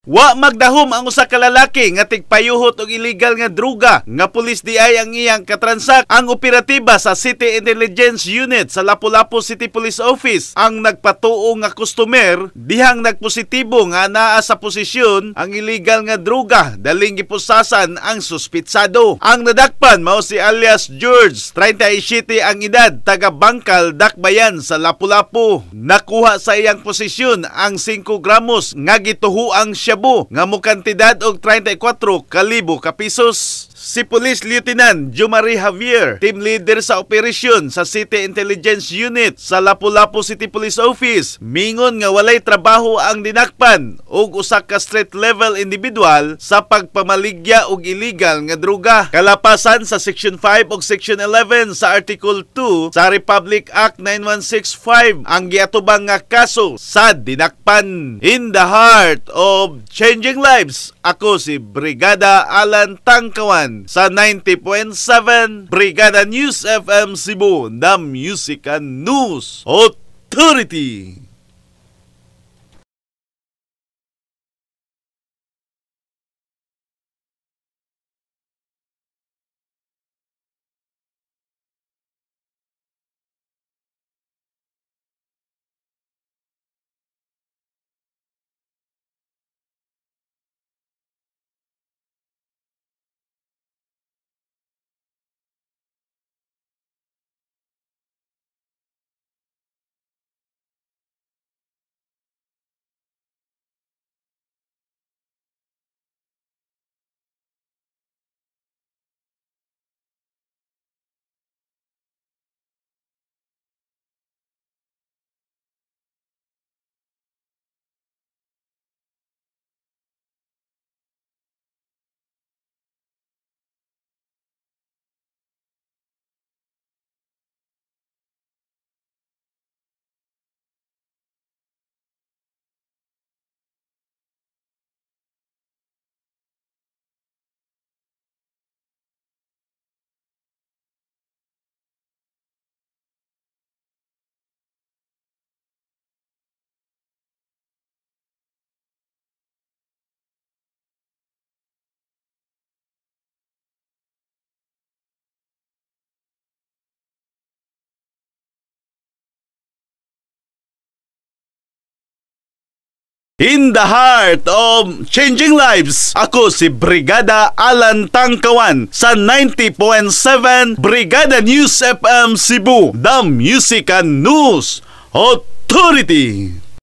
Wa magdahom ang usa ka lalaki nga tigpayuhot og illegal nga druga nga pulis di ay ang iyang katransak. Ang operatiba sa City Intelligence Unit sa Lapu-Lapu City Police Office ang nagpatuo nga customer dihang nagpositibo nga naa sa posisyon ang illegal nga druga, daling gipusasan ang suspitsado. Ang nadakpan mao si alias George, 37 ang edad, taga Bangkal, Dakbayan sa Lapu-Lapu. Nakuha sa iyang posisyon ang 5 gramos nga gituhuang shabu nga mokantidad og 34 kalibo ka pesos. Si Police Lieutenant Jomari Javier, team leader sa operasyon sa City Intelligence Unit sa Lapu-Lapu City Police Office, mingon nga walay trabaho ang dinakpan og usa ka street level individual sa pagpamaligya og illegal nga druga. Kalapasan sa Section 5 ug Section 11 sa Article 2 sa Republic Act 9165 ang giatubang nga kaso sa dinakpan. In the heart of changing lives, ako si Brigada Alan Tangkawan sa 90.7 Brigada News FM Cebu, The Music and News Authority. In the heart of changing lives, ako si Brigada Alan Tangkawan sa 90.7 Brigada News FM Cebu, The Music and News Authority.